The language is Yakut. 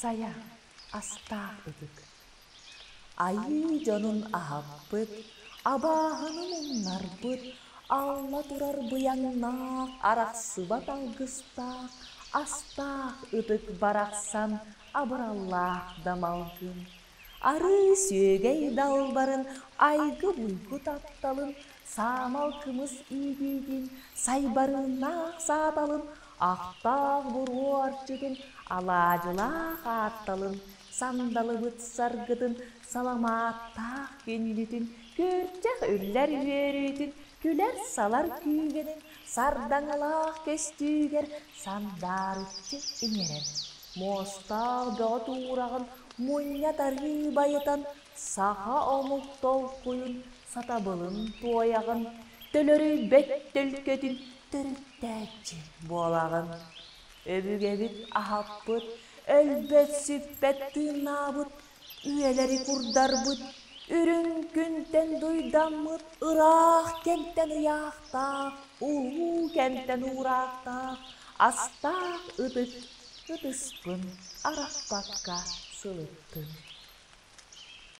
Сайа, астаах ытык. Айыы дьонун аһаппыт, абааһыны муннарбыт, алла турар быйаҥнаах, арахсыбат алгыстаах, астаах ытык барахсан абыраллаах дамалгын. Арыы сүөгэй далбарын, айгы-буйгу тапталын, саамал кымыс иитиитин, сайбарыыннаах сааталын, ахтаах буруо арчытын, алаадьылаах аатталын, сандалыбыт саргытын, саламааттаах күндүтүн, күөрчэх үллэр үөрүүтүн, күлэр-салар күүгэнин, сардаҥалаах көстүүгэр сандаарыччы иҥэрэн, муостаах бөҕө туураҕын мунньа тарыы байытан, саха омук толкуйун, сатабылын туойаҕын, төлөрүйбэт төлкөтүн төрүттээччи буолаҕын. Өбүгэбит аһаппыт, өлбөт-сүппэт тыыннаабыт, үйэлэри курдарбыт, үрүҥ күнтэн дуйдаммыт, ыраах кэмтэн ыйаахтаах, улуу кэмтэн уураахтаах, астаах ытык ытыспын арахпакка сылыттым.